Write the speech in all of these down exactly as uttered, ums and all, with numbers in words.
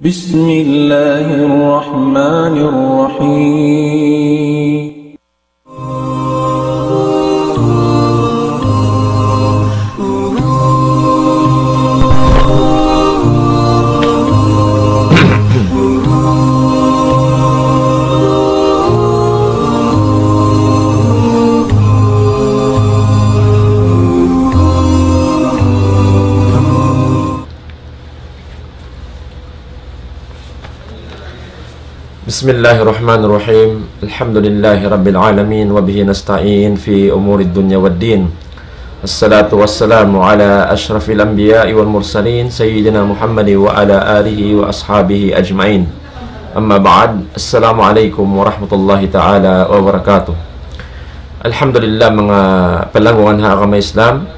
بسم الله الرحمن الرحيم. بسم الله الرحمن الرحيم. الحمد لله رب العالمين، وبه نستعين في أمور الدنيا والدين. الصلاة والسلام على أشرف الأنبياء والمرسلين، سيدنا محمد وعلى آله وأصحابه أجمعين. أما بعد، السلام عليكم ورحمة الله تعالى وبركاته. Alhamdulillah, manga palanggungan ha agama Islam,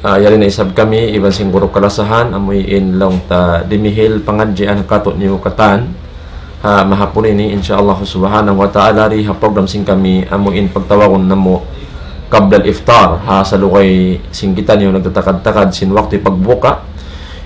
ah, yari na isab kami iban sin guru kalasahan, amu in laung ta dimihil pangadjian katu' niyu katan ha mahapun ini, insya Allah subhanahu wa ta'ala, di ha program sin kami, amu in pagtawagun namu' qabla al-iftar, ha salugay sin kitaniyu nagtatakad-takad sin waktu pagbuka.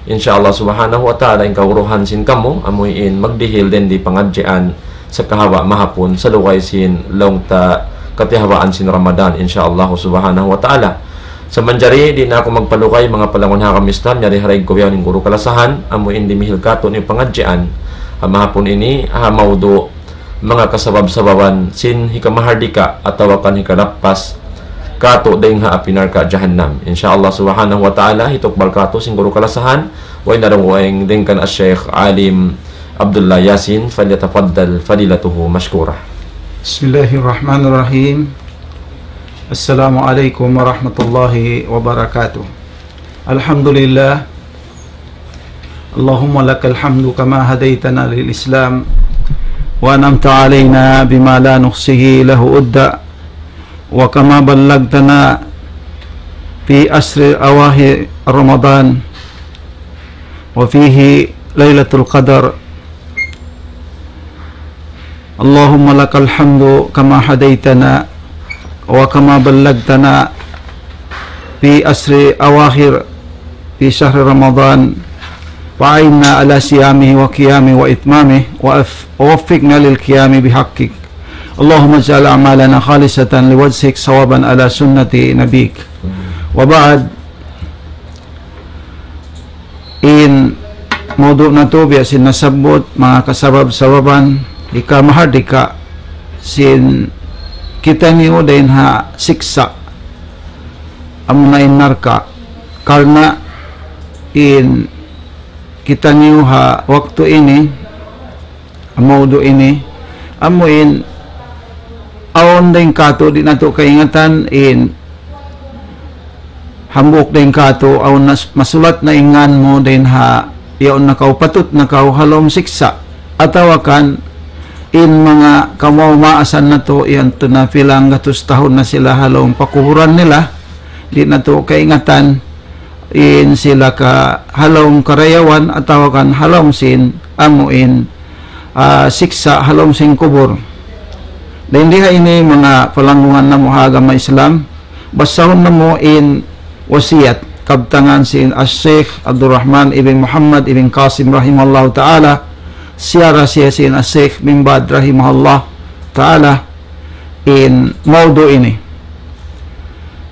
Insya Allah subhanahu wa ta'ala, in kaguruhan sin kamu, amu in magdihil dayn di pangadjian sakahawa mahapun, salugay sin laung ta katihawaan sin Ramadan, insya Allah subhanahu wa ta'ala. Sa' manjari, di' na aku magpalugay, manga palanggungan ha agama Islam, yari ha daig ku bihaun in guru kalasahan, amu in dimihil katu' niyu pangadjian ha mahapun ini, ha maudu', manga kasabab-sababan sin hikamahardika atawa kan hikalappas katu' dayn ha api narka' jahannam. Insya Allah subhanahu wa ta'ala, hitukbal katu' sin guru kalasahan, way na dayn kan Al-Sheikh Alim Abdullah Yasin, فليتفضل فضيلته مشكورا. بسم الله الرحمن الرحيم. السلام عليكم ورحمة الله وبركاته. الحمد لله. اللهم لك الحمد كما هديتنا للإسلام وأنعمت علينا بما لا نحصيه له عدا وكما بلغتنا في عشر أواخر رمضان وفيه ليلة القدر. اللهم لك الحمد كما هديتنا وكما بلغتنا في عشر أواخر في شهر رمضان، وأعنا على صيامه وقيامه وإتمامه، وأف-، ووفقنا للقيام بحقك. اللهم اجعل أعمالنا خالصة لوجهك صوابا على سنة نبيك. وبعد، in maudu' natu' biya' sin nasabbut, manga kasabab-sababan hikamahardika sin kitaniyu dayn ha siksa' amuna in narka'. Karna' in kitaniyu ha waktu ini, maudu' ini, amu in awn dayn katu' di' natu' kaingatan, in hambuuk dayn katu' awn nas-, masulat na in ngan mu dayn ha, yaun na kaw, patut na kaw ha lawm siksa'. Atawa kan in manga kamaasan natu', yan tu na pila gatus tahun na sila ha lawm pakuburan nila, di' natu' kaingatan in sila ka ha lawm karayawan atawa kan ha lawm sin amu in, ah, siksa' ha lawm sin kubul. Dayn di ha ini, manga palanggungan namu' ha agama Islam, basahun namu' in wasiyat kabtangan sin Al-Sheikh Abdul Rahman ibn Muhammad ibn Qasim rahimahullahu ta'ala, siyarah siya sin Al-Sheikh bin Baz rahimahullah ta'ala, in maudu' ini.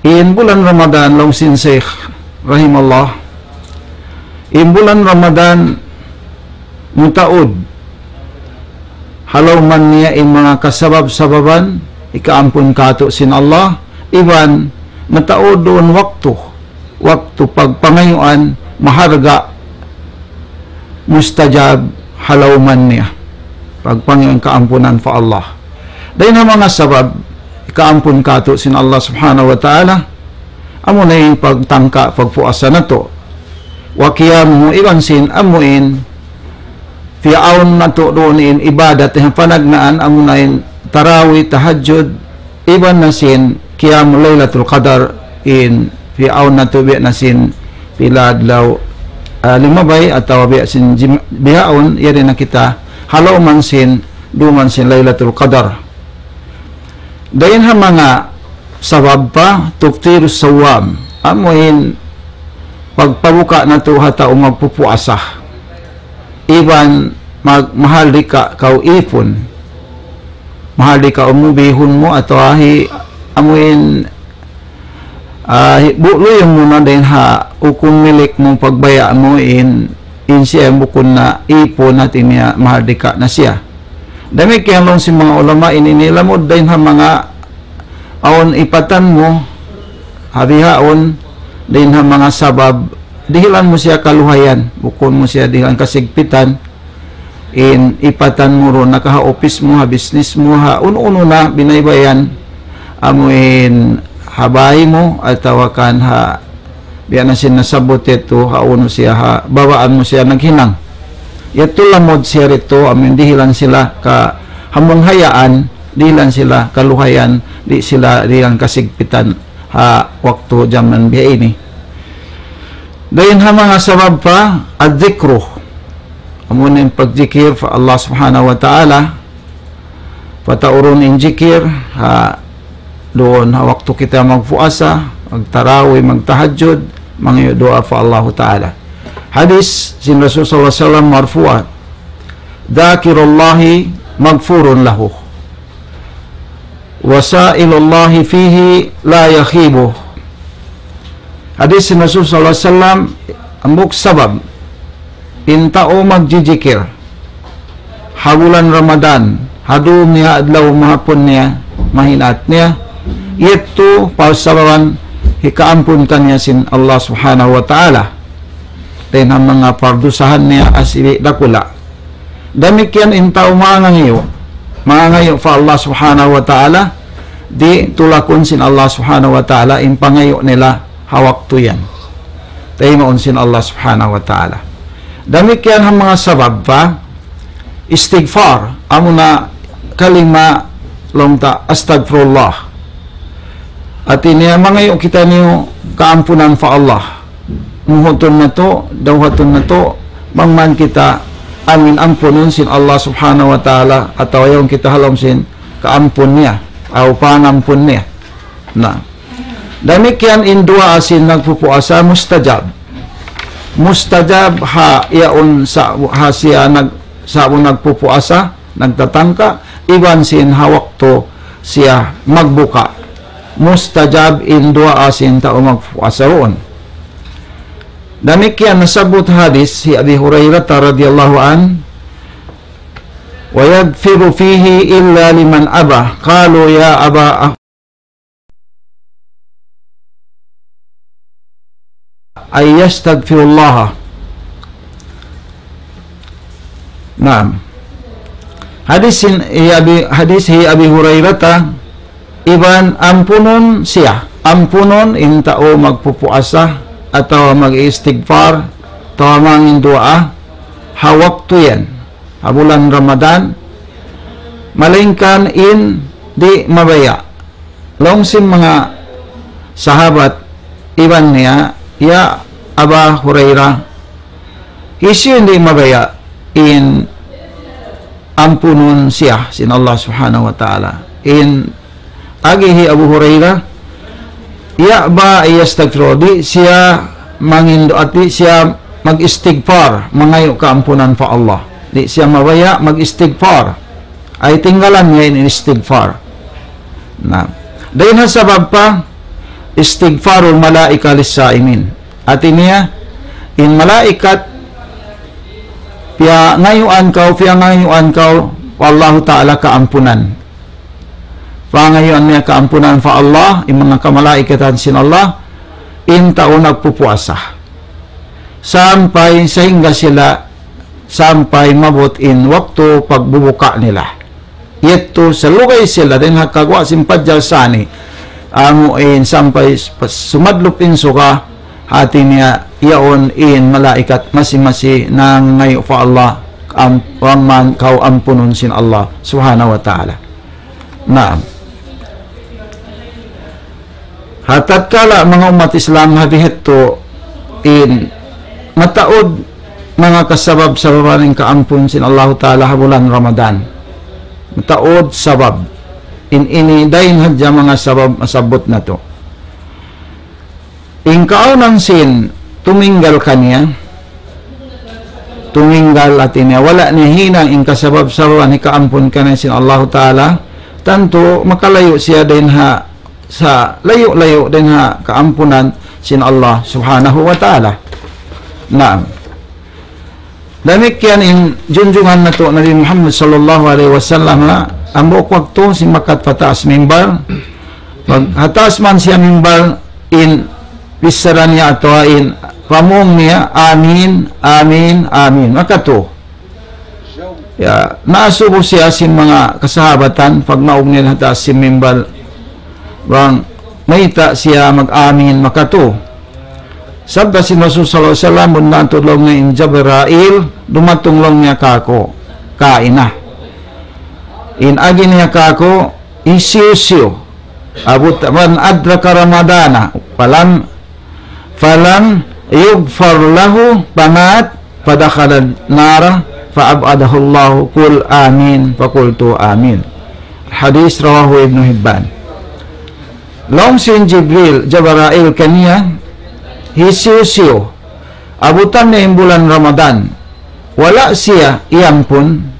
In bulan Ramadan, laung sin Sheikh rahimahullah, in bulan Ramadan mataud ha lawm niya in manga kasabab-sababan hikaampun katu' sin Allah, iban mataud duun waktu, waktu pagpangayuan maharga', mustajab ha lawm niya, pagpangayuan kaampunan pa Allah. Dayn ha manga sabab hikaampun katu' sin Allah subhanahu wa ta'ala, amu na in pagtangka' pagpuasa natu'. Wa qiyamuhu, iban sin amu in piyaun natu' duun in ibadat ha panagnaan, amu na in tarawih, tahajjud, iban na sin qiyam Laylatul Qadar, in piyaun natu' biya' na sin pila adlaw, ah, limabay atawa biya' sin jim-, bihaun, yari na kita ha lawm sin, duman sin Laylatul Qadar. Dayn ha manga sabab pa, تفطير الصوام, amu in pagpabuka' natu' ha tau magpupuasa. iban mag-, mahardika kaw ipun. Mahardika mu bihun mu atawa hi amuin, ah, hi-, buluyun mu na dayn ha ukun milik mu, pagbaya' mu in, in siya bukun na ipun, hati niya mahardika na siya. Damikkiyan laung sin manga ulama ini, nilamud dayn ha manga awn ipatan mu, ha bihaun, dayn ha manga sabab, dihilan mu siya kaluhayan, bukun mu siya dihilan kasigpitan, in ipatan mu duun na ka ha upis mu, ha bisnis mu, ha unu-unu na binaybayan, amuin ha bay mu, atawa kan ha biya' na sin nasabbut yadtu, ha unu siya, ha bawaan mu siya naghinang. Yadtu lamud siya didtu, amuin dihilan sila ka hamung hayaan, dihilan sila kaluhayan, di' sila dihilan kasigpitan ha waktu jaman biya' ini. Dayn ha manga sabab pa, الذكر. Amu in pagjikir pa Allah Subhanahu wa Ta'ala, pataurun in jikir, ha, duun ha waktu kita magpuasa, magtarawih, magtahajjud, mangayu' duwaa pa Allahu Ta'ala. Hadis sin Rasul sallallahu alayhi wasallam marfu', ذاكر الله مغفور له، وسائل الله فيه لا يخيبه. Hadis sin Rasul sallallahu alayhi wasallam, hambuuk sabab, in tau magjijikir, ha bulan Ramadan, ha dum niya adlaw mahapun niya, mahinaat niya, yadtu pa sababan hikaampun kaniya sin Allah Subhanahu wa Ta'ala. Dayn ha manga pardusahan niya asibi' dakula'. Damikkiyan in tau mangangayu', mangangayu' pa Allah Subhanahu wa Ta'ala, di' tulakun sin Allah Subhanahu wa Ta'ala in pangayu' nila ha waktu yan. Taymaun sin Allah Subhanahu wa Ta'ala. Damikkiyan ha manga sabab pa, istighfar, amuna kalima laung ta, astagfirullah. Hati niya mangayu' kitaniyu kaampunan pa Allah. Muhutun natu', dawhatun natu', bang man kita amuin ampunun sin Allah Subhanahu wa Ta'ala, atawa yaun kita ha lawm sin kaampun niya, atawa pangampun niya. Na. Damikkiyan in duwaa sin nagpupuasa mustajab. Mustajab ha yaun sa-, ha siya nag-, sa'bu nagpupuasa, nagtatangka, iban sin ha waktu siya magbuka. Mustajab in duwaa sin tau magpuasa duun. Damikkiyan nasabbut hadis hi Abi Hurairah radhiyallahu anhu, ويغفر فيه إلا لمن أبى. قالوا يا أبا أن يستغفر الله. Naam. Hadis sin, hi Abi, hadis hi Abi Hurairah ta, iban ampunun siya. Ampunun in tau magpupuasa, atawa mag-istighfar, atawa mangin duwaa, ha waktu yan, ha bulan Ramadan, malaingkan in di' mabaya'. Laung sin manga sahabat iban niya, "Ya Aba Hurairah, hisiyu in di' mabaya' in ampunun siya sin Allah Subhanahu wa Ta'ala?" In agi hi Abu Hurairah, "يأبى أن يستغفر." Di' siya mangindu-, di' siya mag-istighfar, mangayu' kaampunan pa Allah. Di' siya mabaya' mag-istighfar. Ay tinggalan niya in istighfar. Na, dayn ha sabab pa, استغفار الملائكة للصائمين. Hati niya, in malaikat, piyangayuan kaw, piyangayuan kaw, pa Allahu Ta'ala kaampunan. Pangayuan niya kaampunan pa Allah, in manga kamalaikatan sin Allah, in tau nagpupuasa. Sampay, sahingga sila, sampay maabut in waktu pagbubuka nila. Yadtu salugay sila dayn ha kaguwa' sin pajal sani. Amu in sampay s-, pas sumadlup in suga, hati niya yaun in malaikat masi-masi nangayu' pa Allah, am-, bang man kaw ampunun sin Allah Subhanahu wa Ta'ala. Naam. Ha tatkala manga ummat Islam ha biha' yadtu in mataud manga kasabab-sababan in kaampun sin Allahu Ta'ala ha bulan Ramadan. Mataud sabab. In ini dayn hadja manga sabab masabbut natu'. In kaawnan sin tuminggal kaniya, tuminggal hati niya, wala' niya hinang in kasabab-sababan hikaampun kaniya sin Allahu Ta'ala, tantu makalayu' siya dayn ha, sa layu'-layu' dayn ha kaampunan sin Allah Subhanahu wa Ta'ala. Naam. Damikkiyan in junjungan natu' Nabi Muhammad sallallahu alayhi wasallam, ha, hambuuk waktu simakat pa taas mimbar. Pag ha taas man siya mimbar, in bichara niya atawa in pamung niya, "Amin, amin, amin." Makatu. Ya, naasubu siya sin manga kasahabatan, pagnaug nila ha taas sin mimbar, bang mayta' siya mag-amin makatu. Sabda sin Rasul sallallahu alayhi wasallam, bunnal tuud laung niya in Jibrail, dumatung laung niya kāku', kaina. In agi niya kāku', hisiyu-siyu. Abut, من أدرك رمضان فلم، فلم يغفر له فمات فدخل النار فأبعده الله، قل آمين، فقلت آمين. Hadith rawahu Ibnu Hibban. Laung sin Jibril, Jibrail kaniya, hisiyu-siyu abutan niya in bulan Ramadan, wala' siya iyampun,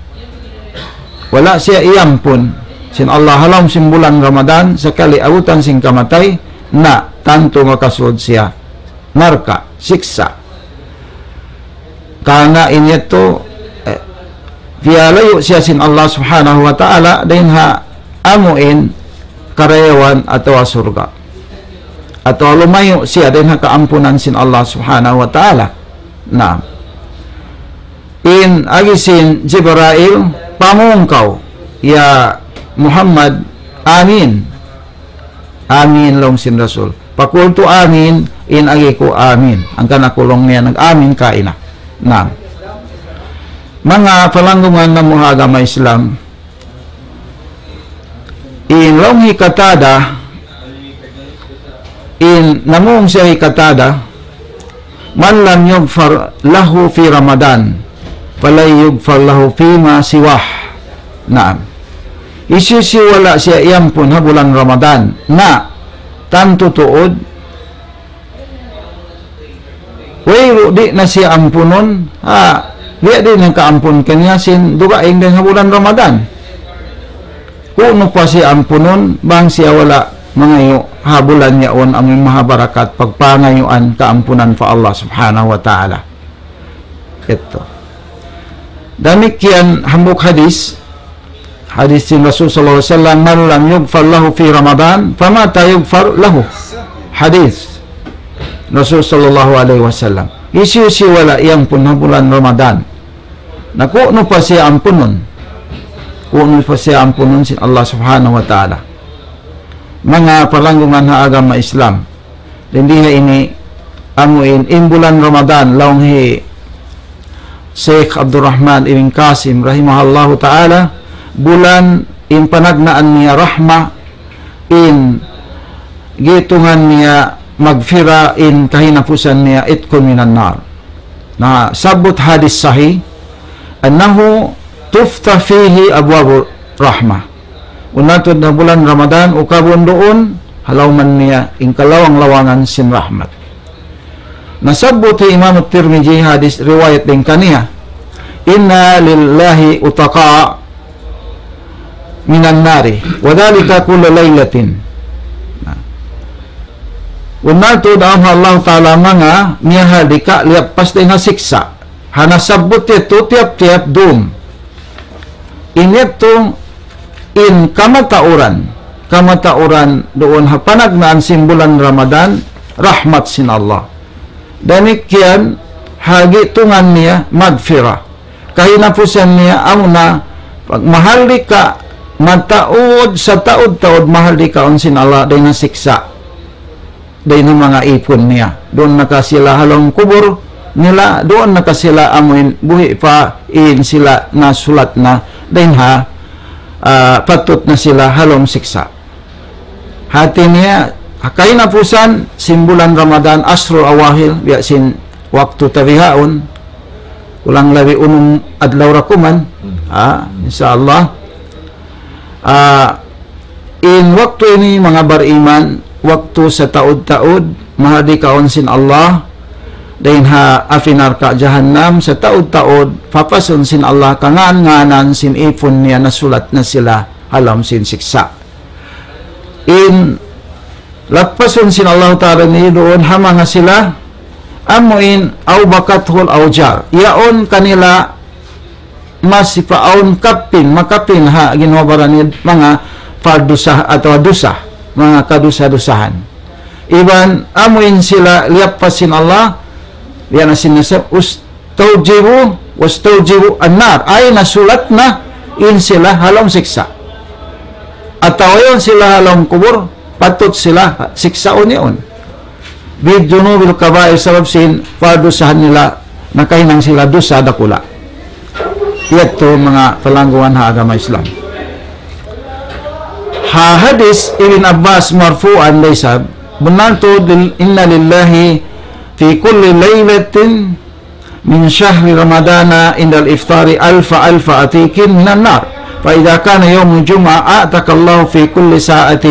wala' siya iyampun sin Allah ha lawm sin bulan Ramadan, sakali abutan sin kamatay, na tantu makasud siya narka', siksa'. Karna' in yadtu, eh, piyalayu' siya sin Allah Subhanahu wa Ta'ala, dayn ha amuin karayawan atawa surga'. Atawa lumayu' siya dayn ha kaampunan sin Allah Subhanahu wa Ta'ala. Naam. In agi sin Jibrail, pamung kaw, ya Muhammad, amin. Amin laung sin Rasul. فقلت آمين, in agi ku amin. Hangkan aku laung niya nag-amin kaina. Naam. Manga palanggungan namu' ha agama Islam, in laung hi Qatada, in namung siya hi Qatada, من لم يغفر له في رمضان فلن يغفر له فيما سواه. Naam. Hisiyu-siyu wala' siya iyampun ha bulan Ramadan, na tantu tuud, wayruun di' na siya ampunun, ha, biya' diin in kaampun kaniya sin dugaing dayn ha bulan Ramadan. Ku'nu pa siya ampunun, bang siya wala' mangayu' ha bulan yaun amuin mahabarakat pagpangayuan kaampunan pa Allah Subhanahu wa Ta'ala. Ito. Damikkiyan hambuuk hadith, hadith sin Rasul sallallahu alayhi wasallam, من لم يغفر له في رمضان فمتى يغفر له. Hadith Rasul sallallahu alayhi wasallam. Hisiyu-siyu wala' iyampun ha bulan Ramadan, na ku'nu pa siya ampunun? Ku'nu pa siya ampunun sin Allah Subhanahu wa Ta'ala? Manga palanggungan ha agama Islam. Dayn di ha ini, amuin, in bulan Ramadan, laung hi Sheikh Abdul Rahman ibn Qasim rahimahullahu ta'ala, bulan in panagnaan niya rahma, in gitungan niya magfira, in kahinapusan niya itqun minan nar. Na, sabbut hadith sahih, أنه تفتح فيه أبواب الرحمة. Bunnal tuud na bulan Ramadan, ukabun duun ha lawm niya in kalawang-lawangan sin rahmat. Nasabbut hi Imam Tirmidhi, hadith riwayat dayn kaniya, إن لله عتقاء من النار وذلك كل ليلة. Na, bunnal tuud awn ha Allah Ta'ala manga miyahardika liyappas dayn ha siksa'. Ha nasabbut yadtu tiyap-tiyap dum. In yadtu in kamatauran, kamatauran duun ha panagnaan sin bulan Ramadan, rahmat sin Allah. Damikkiyan ha gitungan niya magfira. Kahinapusan niya amuna pagmahardika mataud, sataud-taud mahardikaun sin Allah dayn ha siksa'. Dayn ha manga ipun niya. Duun na ka sila ha lawm kubul nila, duun na ka sila amuin buhi' pa in sila nasulat na dayn ha, ah, patut na sila ha lawm siksa'. Hati niya, kahinapusan sin bulan Ramadan, ashrul awakhir, biya' sin waktu ta bihaun, kulang labi unum adlaw ra kuman. Hmm. Ah, insya Allah. Ah, in waktu ini, manga bariman, waktu sataud-taud, mahardikaun sin Allah, dayn ha api narka' jahannam, sataud-taud, papasun sin Allah kangān-ngānan sin ipun niya nasulat na sila ha lawm sin siksa'. In lappasun sin Allah Ta'ala ini duun ha manga sila, amu in أوبقته الأوزار. Yaun kanila masi pa awn kapin, makapin ha ginhawa-baran niya manga pardusa atawa dusa, manga kadusa-dusahan. Iban amu in sila liyappas sin Allah, yan na sin nasa, أستوجب وأستوجب النار. Ay nasulat na in sila ha lawm siksa'. Atawa yaun sila ha lawm kubul, patut sila siksaun yaun. بذنوب الكبائر, sabab sin pardusahan nila, nakahinang sila dusa dakula'. Yadtu manga palanggungan ha agama Islam. Ha hadis Ibn Abbas marfu'an da isab, bunnal tuud, إن لله في كل ليلة من شهر رمضان عند الإفطار ألف ألف عتيق من النار، فإذا كان يوم الجمعة أعتق الله في كل ساعة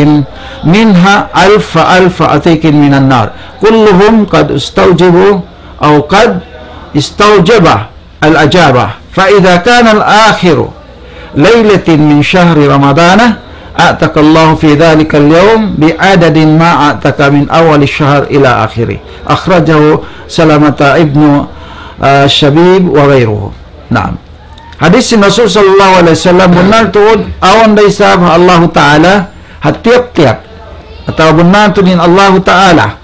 منها ألف ألف عتيق من النار، كلهم قد استوجبوا أو قد استوجب الأجابة، فإذا كان الآخر ليلة من شهر رمضان أعتق الله في ذلك اليوم بعدد ما أعتق من أول الشهر إلى آخره. أخرجه سلمة ابن، آه، شبيب وغيره. نعم. Hadis sin Rasul sallallahu alayhi wasallam, bunnal tuud, awn da isab ha Allahu Ta'ala, ha tiyap-tiyap. Atawa bunnal tuud in Allahu Ta'ala,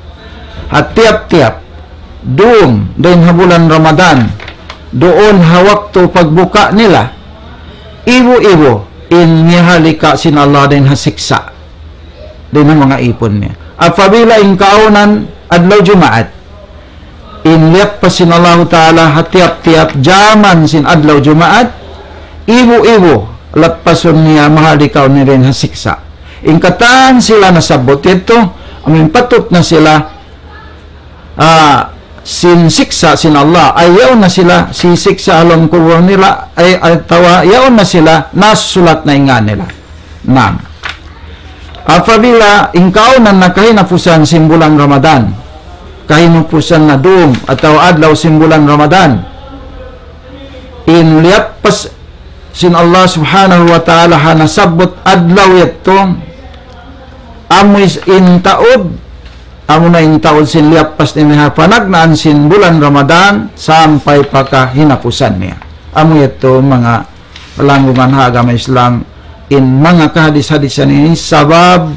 ha tiyap-tiyap dum dayn ha bulan Ramadan, duun ha waktu pagbuka nila, ibu-ibu in mihalika' sin Allah dayn ha siksa', dayn ha manga ipun niya. Apabila in kaawnan adlaw Jumaat, in liyappas sin Allahu Ta'ala ha tiyap-tiyap jaman sin adlaw Jumaat, ibu-ibu lappasun niya, mahalikaun niya dayn ha siksa'. In katan sila nasabbut yadtu, amu in patut na sila, ah, sin siksa' sin Allah, ay yaun na sila sisiksa' ha lawm kubul nila, ay, atawa yaun na sila nasulat na in ngan nila. Naam. Apabila in kaawnan na kahinapusan sin bulan Ramadan, kahinapusan na dum atawa adlaw sin bulan Ramadan, in liyappas sin Allah Subhanahu wa Ta'ala ha nasabbut adlaw yadtu, amu is in taud, amu na in taud sin liyappas niya ha panagnaan sin bulan Ramadan sampay pa kahinapusan niya. Amu yadtu manga palanggungan ha agama Islam, in manga kahadis-hadisan ini sabab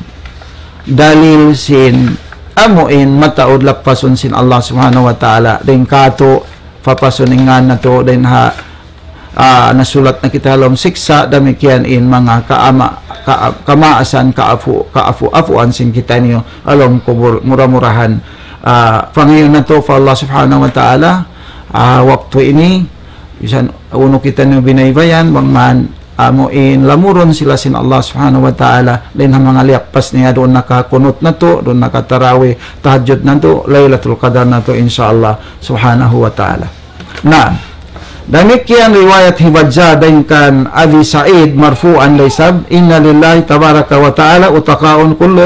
dalil sin amu in mataud lappasun sin Allah Subhanahu wa Ta'ala. Dayn kātu', papasun in ngan natu' dayn ha, ah, nasulat na kita ha lawm siksa', damikkiyan in manga kaama-, ka-, kamaasan, kaapu-, kaapu-apuan sin kitaniyu ha lawm kubul. Mura-murahan, ah, pangayuun natu' pa Allah Subhanahu wa Ta'ala, ah, waktu ini, bisan unu kitaniyu binaybayan, bang man amu in lamurun sila sin Allah Subhanahu wa Ta'ala, dayn ha manga liyappas niya, duun nakakunut natu', duun nakatarawih, tahajjud natu', Laylatul Qadar natu', insya Allah Subhanahu wa Ta'ala. Naam. Damikkiyan riwayat hi Bazzar dayn kan Abi Sa'id marfu'an da isab, إن لله تبارك وتعالى عتقاء كل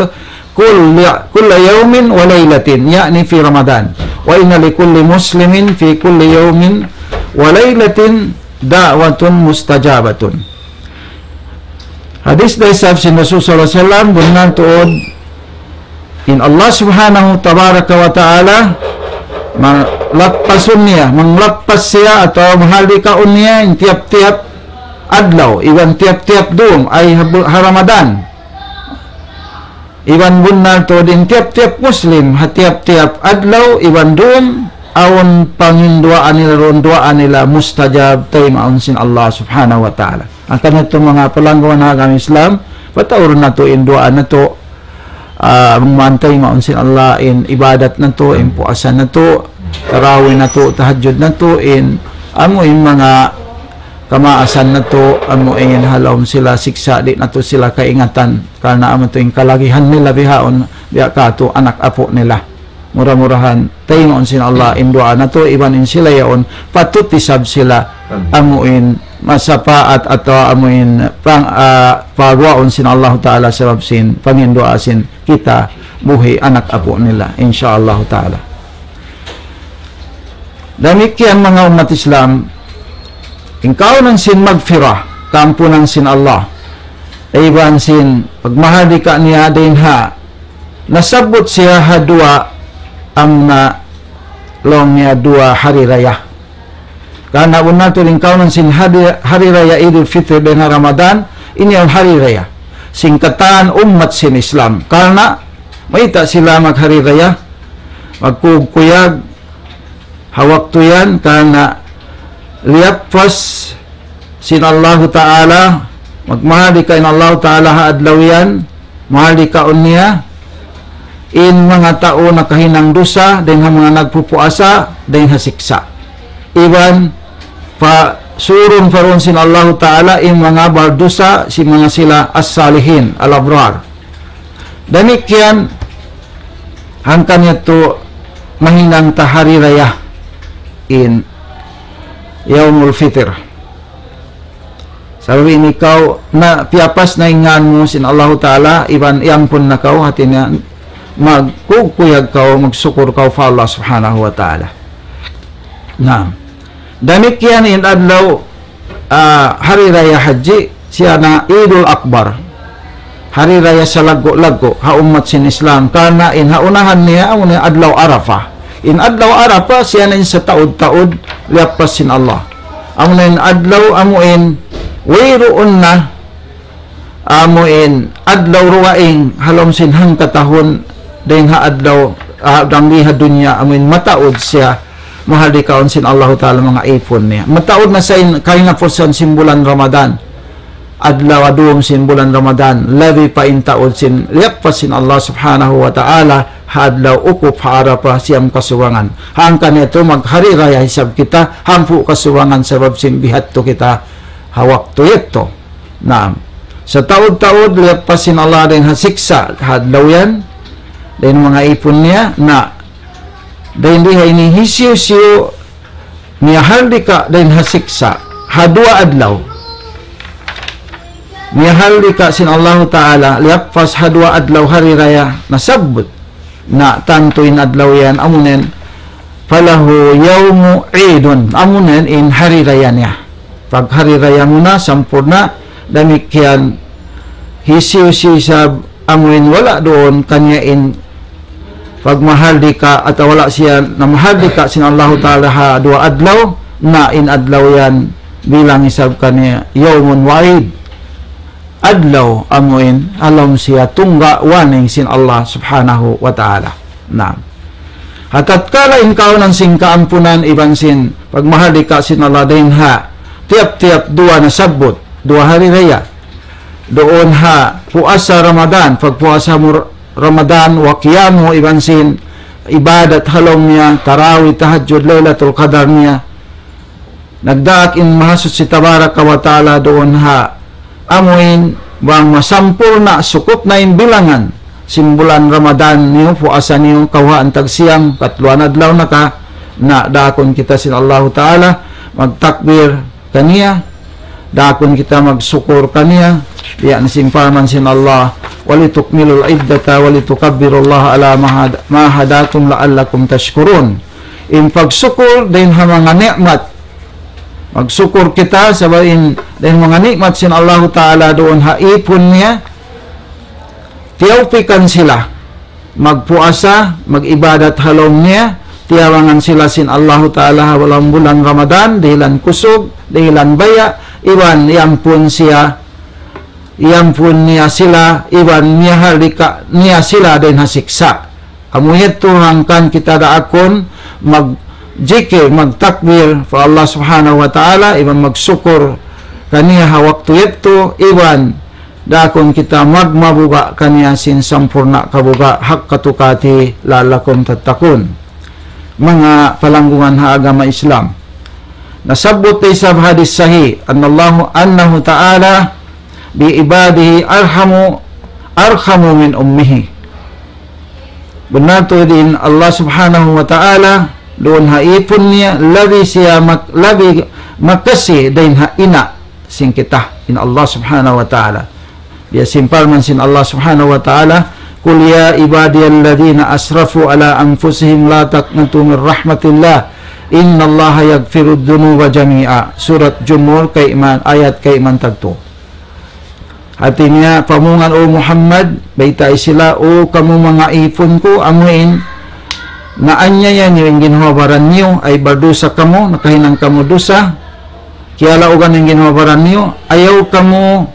كل، كل يوم وليلة، يعني في رمضان، وإن لكل مسلم في كل يوم وليلة دعوة مستجابة. Hadis da isab sin Rasul sallallahu alayhi wasallam, bunnal tuud, in Allah Subhanahu Tabaraka wa Ta'ala, manglappasun niya, manglappas siya atawa mahalikaun niya in tiyap-tiyap adlaw, iban tiyap-tiyap dum, ay ha bu-, ha Ramadan. Iban bunnal tuud in tiyap-tiyap Muslim, ha tiyap-tiyap adlaw, iban dum, awn panginduwaa nila, duwaa nila mustajab, taymaun sin Allah Subhanahu wa Ta'ala. Hangkan yadtu manga palangguan ha agama Islam, pataurun natu' in duwaa natu', ah, bang man taymaun sin Allah in ibadat natu', in puasa natu', tarawih natu', tahajjud natu', in amu in manga kamaasan natu', amu in ha lawm sila siksa', di' natu' sila kaingatan. Karna' amu tuud in kalagihan nila bihaun, biya' katu' anak apu' nila. Mura-murahan, taymaun sin Allah in duwaa natu', iban in sila yaun, patut isab sila, amu in masapaat atawa amu in pang-, ah, paguwaun sin Allah Ta'ala sabab sin panginduwaa sin kita buhi' anak apu' nila, insya Allah Ta'ala. Damikkiyan manga ummat Islam, in kaunan sin magfirah, kaampunan sin Allah. Iban sin pagmahardika niya dayn ha nasabbut siya ha duwa amuna laung niya duwa hari raya. Karna' bunnal tuud in kaunan sin hari, hari raya Idul Fitr dayn ha Ramadan, ini in hari raya sin katan ummat sin Islam. Karna' mayta' sila maghari raya, magkuyag-kuyag ha waktu yan, karna' liyappas sin Allahu Ta'ala, magmahardika in Allahu Ta'ala ha adlaw yan, mahardikaun niya in manga tau nakahinang dusa dayn ha manga nagpupuasa dayn ha siksa'. Iban pasurun-surun sin Allahu Ta'ala in manga bardusa sin manga sila as-salihin, al-abrar. Damikkiyan hangkan yadtu mahinang ta hari raya in Yaumul Fitr. Sabab ini kaw na piyapas na in ngan mu sin Allahu Ta'ala, iban iyampun na kaw, hati niya magkuyag-kuyag kaw, magsukur kaw pa Allah Subhanahu wa Ta'ala. Naam. Damikkiyan in adlaw, ah, hari raya hajji, siya na Idul Akbar. Hari raya salaggu'-laggu' ha ummat sin Islam. Karna' in ha unahan niya, amuna adlaw Arafah. In adlaw Arafah, siya na in sataud-taud liyappas sin Allah. Amuna in adlaw, amu in, wayruun na, amu in adlaw dugaing ha lawm sin hangkatahun dayn ha adlaw, ah, dayn di ha dunya, amu in mataud siya mahardikaun sin Allahu Ta'ala manga ipun niya. Mataud na sa in kahinapusan sin bulan Ramadan. Adlaw ha dum sin bulan Ramadan, labi pa in taud sin liyappas sin Allah Subhanahu wa Ta'ala, ha adlaw wukup ha Arafah siyam kasubangan. Hangkan yadtu maghari raya isab kita, hangpu' kasubangan sabab sin bihadtu kita ha waktu yadtu. Naam. Sataud-taud liyappas sin Allah dayn ha siksa' ha adlaw yan, dayn manga ipun niya, na dayn di ha ini hisiyu-siyu miyahardika dayn ha siksa' ha duwa adlaw. Miyahardika sin Allahu Ta'ala liyappas ha duwa adlaw hari raya nasabbut. Na tantu in adlaw yan, amunen, فله يوم عيد, amunen in hari raya niya. Pag hari raya mu na, sampurna', damikkiyan, hisiyu-siyu isab, amuin wala' duun kaniya in pagmahardika, atawa wala' siya namahardika sin Allahu Ta'ala ha duwa adlaw, na in adlaw yan bilang isab kaniya يوم وعيد. Adlaw amuin ha lawm siya tungga' warning sin Allah Subhanahu wa Ta'ala. Naam. Ha tatkala in kaunan sin kaampunan iban sin pagmahardika sin Allah dayn ha tiyap-tiyap duwa nasabbut, duwa hari raya. Duun ha puasa Ramadan, pagpuasa mu Ramadan, wa qiyamu iban sin ibadat ha lawm niya, tarawih, tahajjud, Laylatul Qadar niya. Nagdaak in Mahasuchi Tabaraka wa Ta'ala duun ha amuin bang masampurna', sukup na in bilangan sin bulan Ramadan niyu, puasa niyu, kawhaan tag siyam, katluan adlaw na ka, na daakun kita sin Allahu Ta'ala, magtakbir kaniya, daakun kita magsukur kaniya, yan sin parman sin Allah, ولتكملوا العدة ولتكبروا الله على ما هد-، ما هداكم لعلكم تشكرون. In pagsukur dayn ha manga ni'mat. Magsukur kita sabab in dayn manga ni'mat sin Allahu Ta'ala duun ha ipun niya, tiyawpikan sila magpuasa, mag-ibadat ha lawm niya, tiyabangan sila sin Allahu Ta'ala ha lawm bulan Ramadan, dihilan kusug, dihilan baya', iban iyampun siya, iyampun niya sila, iban miyahardika niya sila dayn ha siksa'. Amu yadtu hangkan kita daakun magjikir, magtakbir pa Allah Subhanahu wa Ta'ala, iban magsukur kaniya ha waktu yadtu, iban daakun kita magmabuga' kaniya sin sampurna' kabuga', حق تقاته لعلكم تتقون. Manga palanggungan ha agama Islam. Nasabbut isab hadis sahih, أن الله، أنه تعالى بعباده أرحم، أرحم من أمه. Bunnal tuud in Allah Subhanahu wa Ta'ala, duun ha ipun niya, labi siya mak-, labi makasi dayn ha ina' sin kita, in Allah Subhanahu wa Ta'ala. Biya' sin parman sin Allah Subhanahu wa Ta'ala, قل يا عبادي الذين أسرفوا على أنفسهم لا تقنطوا من رحمة الله إن الله يغفر الذنوب جميعا. Surat Jumur, kaiman, ayat kaiman tagtu. Hati niya, pamungan, O Muhammad, baytai sila, O kamu manga ipun ku, amuin naanyaya niyu in ginhawa-baran niyu, ay bardusa kamu, nakahinang kamu dusa, kiyalaugan in ginhawa-baran niyu, ayaw kamu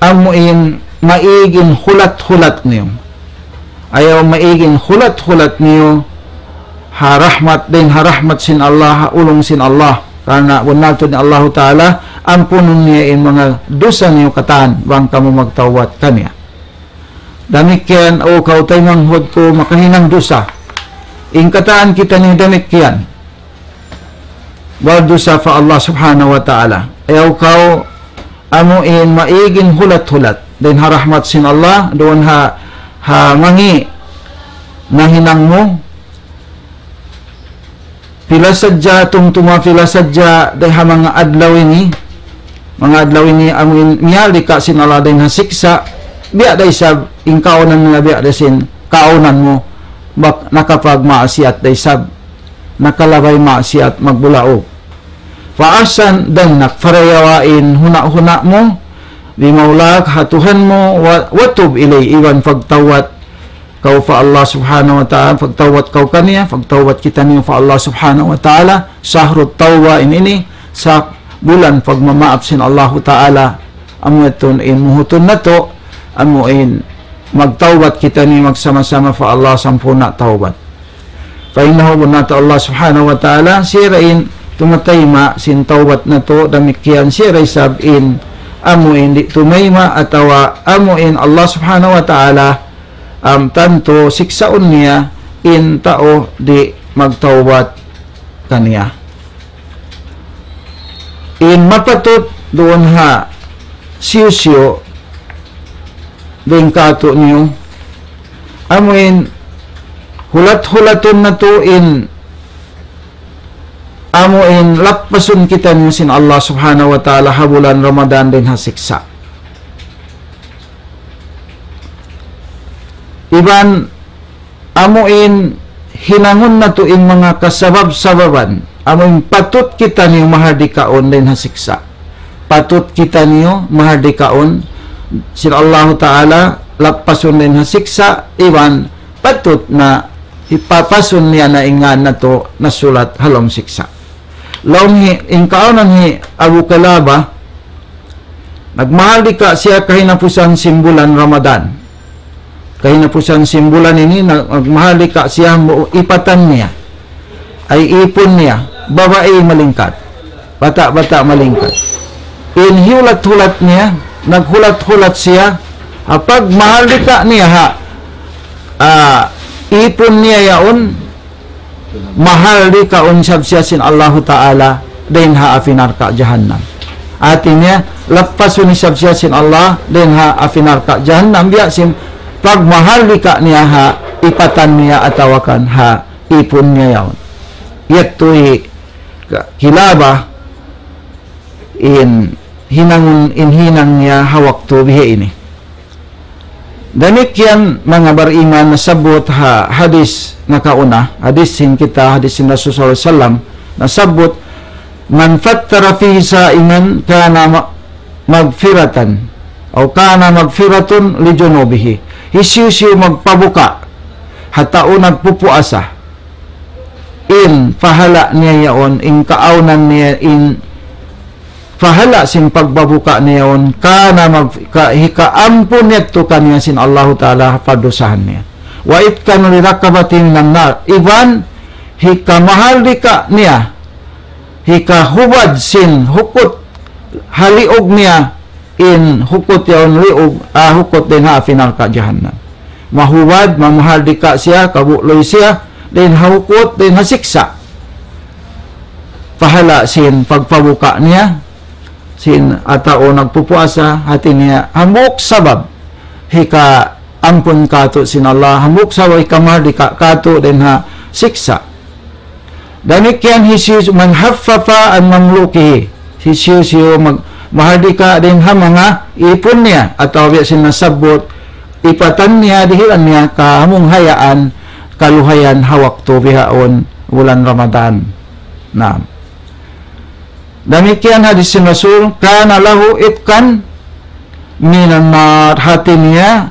amuin maig in hulat-hulat niyu. Ayaw maig in hulat-hulat niyu ha rahmat, dayn ha rahmat sin Allah, ha ulung sin Allah. Karna' bunnal tuud in Allahu Ta'ala, ampunun niya in manga dusa niyu katan, bang kamu magtawbat kaniya. Damikkiyan, O kaw taymanghud ku makahinang dusa. In katan kitaniyu damikkiyan. Bardusa pa Allah Subhanahu wa Ta'ala. Ayaw kaw amuin maig in hulat-hulat. Dayn ha rahmat sin Allah, duun ha, ha mangi' nahinang mu. Pila sadja, tumtuma pila sadja, dayn ha manga adlaw ini. Manga adlaw ini, amuin miyalik ka sin Allah dayn ha siksa'. Biya' da isab, in kaunan nila biya' da sin, kaunan mu, bak-, nakapagmaasiyat da isab. Nakalabay maasiyat magbulaug. Fa ahsan dhannak, parayawa in huna'-huna' mu, bi mawlak ha Tuhan mu, wa, wa tub ilayhi, iban pagtawbat kaw pa Allah Subhanahu wa Ta'ala, pagtawbat kaw kaniya, pagtawbat kitaniyu pa Allah Subhanahu wa Ta'ala, shahrut tawbah in ini, sa bulan pagmamaap sin Allahu Ta'ala, amu yadtu in muhutun natu', amuin magtawbat kitaniyu magsama-sama pa Allah sampurna' tawbat. Fa innahu, bunnal tuud Allah Subhanahu wa Ta'ala, siya ra in tumatayma' sin tawbat natu', damikkiyan siya ra isab in amuin di' tumayma' atawa amuin Allah Subhanahu wa Ta'ala, am, tantu siksaun niya in tau di' magtawbat kaniya. In mapatut duun ha hisiyu-siyu dayn kātu'niyu, amuin hulat-hulatun natu' in, amuin lappasun kitaniyu sin Allah Subhanahu wa Ta'ala ha bulan Ramadan dayn ha siksa'. Iban amuin hinangun natu' in manga kasabab-sababan, amuin patut kitaniyu mahardikaun dayn ha siksa'. Patut kitaniyu mahardikaun sin Allahu Ta'ala, lappasun dayn ha siksa', iban patut na hipapasun niya na in ngan natu' nasulat ha lawm siksa'. Laung hi, in kaunan hi Abu Kilabah, nagmahardika siya kahinapusan sin bulan Ramadan. Kahinapusan sin bulan ini, nag-, nagmahardika siya mu-, ipatan niya. Ay ipun niya, babai malingkat. Bata'-bata' malingkat. In hiyulat-hulat niya, naghulat-hulat siya, ha pagmahardika niya ha, ah, ipun niya yaun, mahardikaun isab siya sin Allahu Ta'ala dayn ha api narka' jahannam. Hati niya, lappasun isab siya sin Allah dayn ha api narka' jahannam, biya' sin pagmahardika niya ha ipatan niya atawa kan ha ipun niya yaun. Yadtu hi Ka-, Kilabah in hinangun, in hinang niya ha waktu biha ini. Damikkiyan manga bariman nasabbut ha hadis nakauna, hadis sin kita, hadis sin Rasul sallallahu alayhi wasallam, nasabbut, من فطر فيه صائما كان م-، مغفرة، أو كان مغفرة لذنوبه. Hisiyu-siyu magpabuka ha tau nagpupuasa, in pahala' niya yaun, in kaawnan niya, in pahala' sin pagpabuka niya yaun, kana mag-, ka-, hikaampun yadtu kaniya sin Allahu Ta'ala pardusahan niya. وعتقا لرقبة من النار. Iban hikamahardika niya, hikahubad sin hukut ha liug niya, in hukut yaun liug, ah, hukut dayn ha api narka' jahannam. Mahubad, mamahardika siya, kabuloy siya dayn ha hukut, dayn ha siksa'. Pahala' sin pagpabuka niya, sin tau nagpupuasa, hati niya, hambuuk sabab hikaampun kātu' sin Allah, hambuuk sabab hikamahardika kātu' dayn ha siksa'. Damikkiyan hisiyu-siyu من خفف عن مملوكه. Hisiyu-siyu mag-, mahardika dayn ha manga ipun niya, atawa biya' sin nasabbut, ipatan niya, dihilan niya kahamunghayaan, kaluhayan ha waktu bihaun bulan Ramadan. Naam. Damikkiyan hadis sin Rasul, كان له عتقا من النار, hati niya,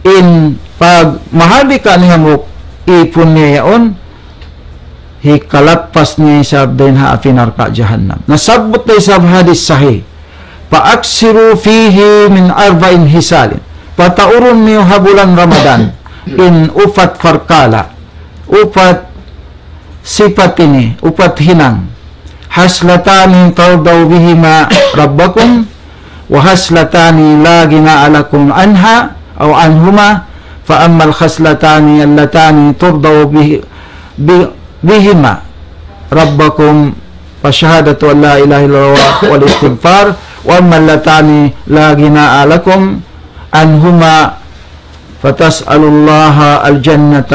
in pagmahardika niya hambuuk ipun niya yaun, hikalappas niya isab dayn ha api narka' jahannam. Nasabbut da isab hadis sahih, فأكثروا فيه من أربع خصال. Pataurun niyu ha bulan Ramadan in upat parkala', upat sipat ini, upat hinang. خصلتان ترضون بهما ربكم وخصلتان لا غنى لكم عنها أو عنهما، فأما الخصلتان اللتان ترضون به-، به-، بهما ربكم فشهادة أن لا إله إلا الله والاستغفار، وأما اللتان لا غنى لكم عنهما فتسألون الله الجنة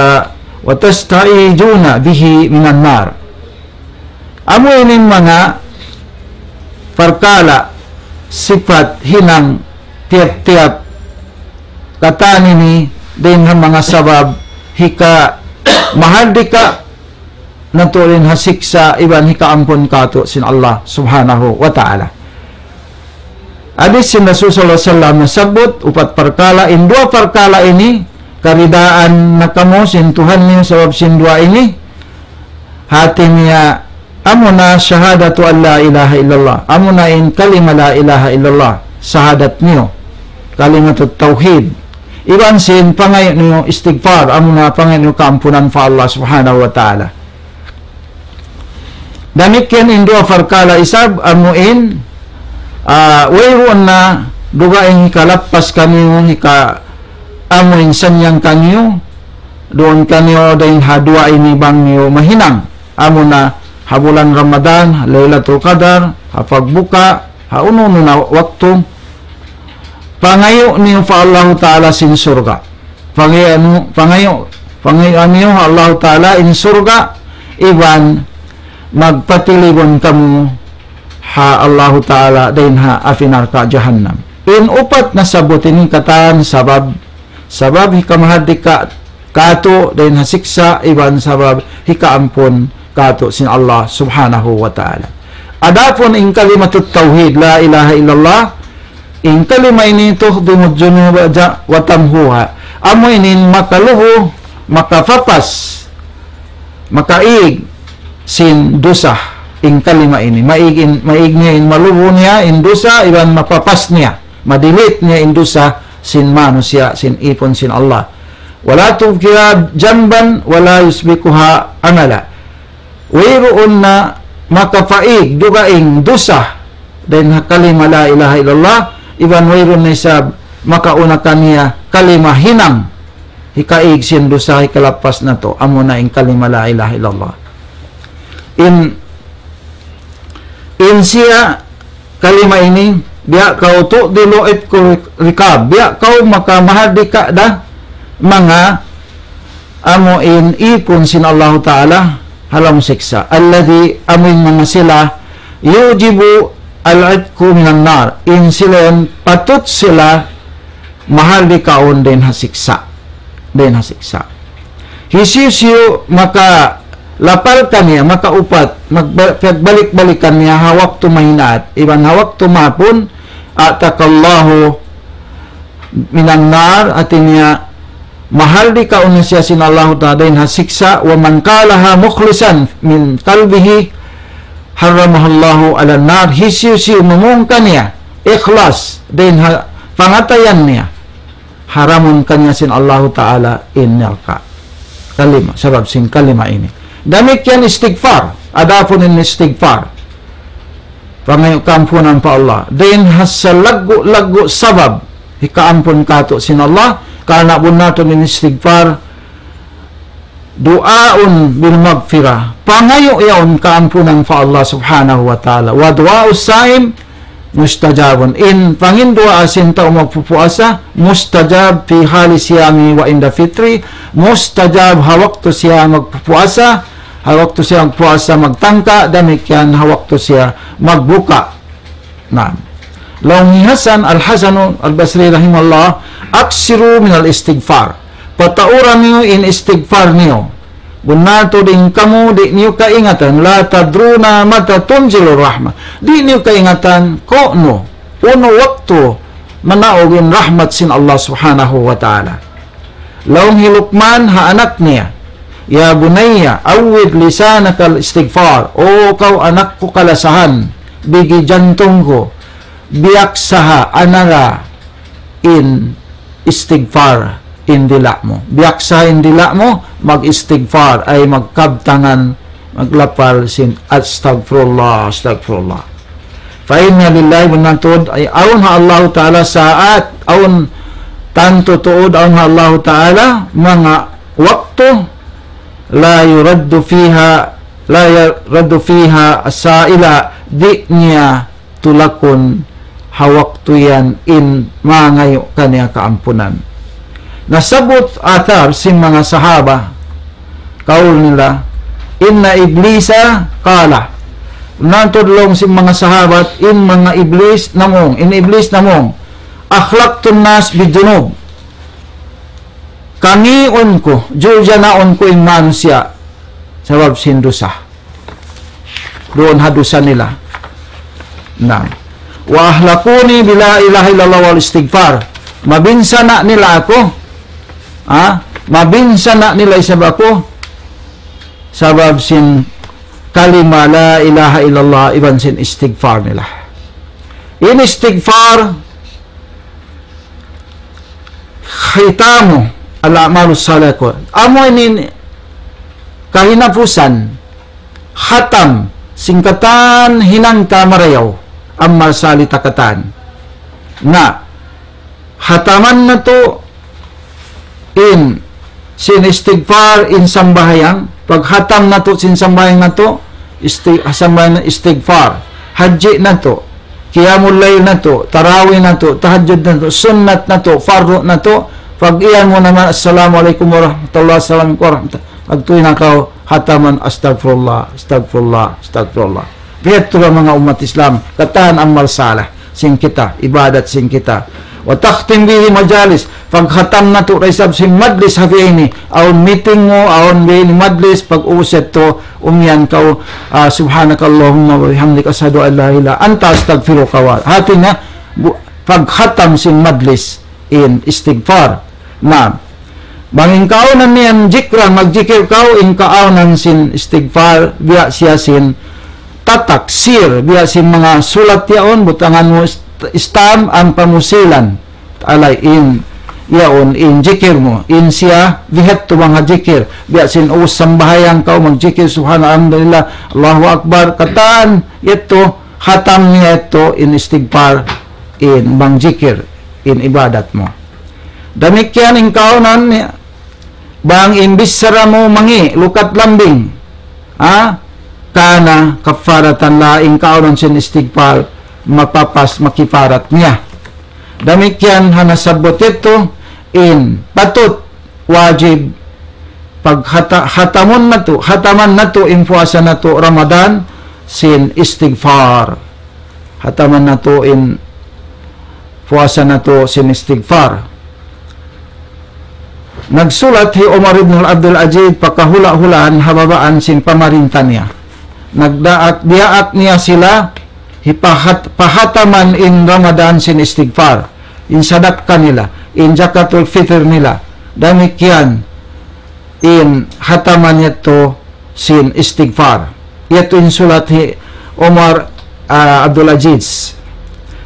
وتستعيذون به من النار. Amu ini in manga parkala', sipat, hinang, tiyap-tiyap katan ini dayn ha manga sabab hikamahardika natu' dayn ha siksa' iban hikaampun kātu' sin Allah Subhanahu wa Ta'ala. Hadis sin Rasul sallallahu alayhi wasallam nasabbut, upat parkala', in duwa parkala' ini, karidaan na kamu sin Tuhan niyu sabab sin duwa ini, hati niya, amuna شهادة أن لا إله إلا الله, amuna in kalima la ilaha illallah, shahadat niyu, kalimatut tawhid, iban sin pangayu' niyu istighfar, amuna pangayu' niyu kaampunan pa Allah Subhanahu wa Ta'ala. Damikkiyan in duwa parkala' isab, amu in, ah, wayruun na dugaing hikalappas kaniyu, hika-, amu in sanyang kaniyu, duun kaniyu dayn ha duwa ini bang niyu mahinang. Amuna ha bulan Ramadan, ha Laylatul Qadar, ha pagbuka, ha unu-unu na waktu, pangayu' niyu pa Allahu Ta'ala sin surga'. Pangayu' niyu, pangayu', pangayu' niyu ha Allahu Ta'ala in surga', iban magpatiligun kamu ha Allahu Ta'ala dayn ha api narka' jahannam. In upat nasabbut ini katan sabab, sabab hikamahardika kātu' dayn ha siksa', iban sabab hikaampun kātu' sin Allah Subhanahu wa Ta'ala. Adapun in kalimatut tawhid, la ilaha illallah, in kalima ini تهدم الذنوب وتمحوها. Amu ini in makalubu, makapapas, makaig sin dusa in kalima ini. Maig in, maig niya in malubu niya in dusa, iban mapapas niya, ma-delete niya in dusa sin manusiya', sin ipun sin Allah. ولا تبقيها ذنبا ولا يسبقها عملا. Wayruun na makapaig dugaing dusa dayn ha kalima la ilaha illallah, iban wayruun na isab makauna kaniya kalima hinang hikaig sin dusa, hikalappas natu', amuna in kalima la ilaha illallah. In, in siya kalima ini, biya' kaw تؤدل عتق الرقاب, biya' kaw makamahardika da manga amu in ipun sin Allahu Ta'ala ha lawm siksa'. الذي, amu in manga sila, يوجب العتق من النار. In sila yan patut sila mahardikaun dayn ha siksa'. Dayn ha siksa'. Hisiyu-siyu makalapal kaniya, makaupat, magba-, pagbalik-balikan niya ha waktu mahinaat, iban ha waktu mahapun, أعتقه الله من النار, hati niya, mahardikaun na siya sin Allahu Ta'ala dayn ha siksa', ومن قالها مخلصا من قلبه حرمه الله على النار, hisiyu-siyu mamung kaniya, ikhlas, dayn ha pangatayan niya, haramun kaniya sin Allahu Ta'ala in narka'. Kalima, sabab sin kalima ini. Damikkiyan istighfar, adapun in istighfar, pangayu' kaampunan pa Allah. Dayn ha salaggu'-laggu' sabab hikaampun kātu' sin Allah, karna' bunnal tuud in istighfar, دعاء بالمغفرة. Pangayu' yaun kaampunan pa Allah Subhanahu wa Ta'ala. ودعاء الصائم مستجاب. In panginduwaa sin tau magpupuasa, mustajab في حال صيامه وعند فطره, mustajab ha waktu siya magpupuasa, ha waktu siya magpuasa magtangka, damikkiyan ha waktu siya magbuka. Naam. Laung hi Hasan Al-Hasan Al-Basri rahimahullah, أكثروا من الاستغفار. Pataura niyu in istighfar niyu. Bunnal tuud in kamu, di' niyu kaingatan, لا تدرون متى تنزل الرحمة. Di' niyu kaingatan, kunu', unu waktu manaug in rahmat sin Allah Subhanahu wa Ta'ala. Laung hi Luqman ha anak niya, يا بني عود لسانك الاستغفار. O kaw anak ku kalasahan, bigi jantung ku, biyaksaha anara in istighfar in dila' mu. Biyaksaha in dila' mu, mag-istighfar, ay magkabtangan, maglapal sin astagfirullah, astagfirullah. فإن لله, bunnal tuud, ay awn ha Allahu Ta'ala ساعات, awn tantu tuud, awn ha Allahu Ta'ala manga waktu, لا يرد فيها، لا يرد فيها السائل, di' niya tulakun ha waktu yan in mangayu' kaniya kaampunan. Nasabbut athar sin manga sahaba, kaul nila, إن إبليس قال. Bunnal tuud laung sin manga sahabat, in manga iblis namung, in iblis namung, أخلقت الناس بالذنوب. Kangiun ku, jujanaun ku in manusiya' sabab sin dusa. Duun ha dusa nila. Na. وأهلكوني بلا إله إلا الله والاستغفار. Mabinsana' nila aku. Ha? Mabinsana' nila isab aku sabab sin kalima لا إله إلا الله iban sin istighfar nila. In istighfar, ختام الأعمال الصالحة. Amu ini kahinapusan, khatam, sin katan hinang ta marayaw, amal salih ta katan. Na, khataman natu' in sin istighfar, in sambahayang, pagkhatam natu' sin sambahayang natu', isti-, sambahayang istighfar, hajji natu', qiyamul layl natu', tarawih natu', tahajjud natu', sunnat natu', fardu natu', pag-iyan mu naman, "Assalamu alaykum warahmatullahi wabarakatuh." Pagtuy na kaw, khataman, "Astagfirullah, astagfirullah, astagfirullah." Biya' ha yan manga ummat Islam, katan amal salih sin kita, ibadat sin kita. وتختم به مجالس, pagkhatam natu' da isab sin majlis ha biya' ini, awn meeting mu, awn biya' ini majlis, pag-ubus yadtu, umiyan kaw, ah, سبحانك اللهم وبحمدك أشهد أن لا إله إلا أنت أستغفرك wa. Hati niya, bu-, pagkhatam sin majlis in istighfar. Na, bang in kaawnan niya in jikran, magjikil kaw, in kaawnan sin istighfar, biya' siya sin tatak, seal, biya' sin manga sulat yaun, butangan mu st-, stamp, ampa mu silan. Alay in, yaun, in jikil mu, in siya, biya' ha yan manga jikil, biya' sin ubus sambahayang kaw, magjikil, subhanallah, alhamdulillah, Allahu Akbar, katan, yadtu, khatam niya yadtu, in istighfar, in bang jikil, in ibadat mu. Damikkiyan in kaawnan niya, bang in bichara mu mangi', lukat lambing. Ha? كان كفارة لها, in kaawnan sin istighfar, mapapas, makiparat niya. Damikkiyan ha nasabbut yadtu, in patut, wajib, pagkhata-, khatamun natu', khataman natu' in puasa natu' Ramadan, sin istighfar. Khataman natu' in puasa natu' sin istighfar. Nagsulat hi Umar ibn Abdul Aziz pa kahula'-hulaan ha babaan sin pamarinta niya. Nagdaak, diyaak niya sila, hipahat-, pakhataman in Ramadan sin istighfar. In sadakka nila, in jakatul fitr nila. Damikkiyan, in khataman yadtu sin istighfar. Yadtu in sulat hi Umar, ah, Abdul Aziz.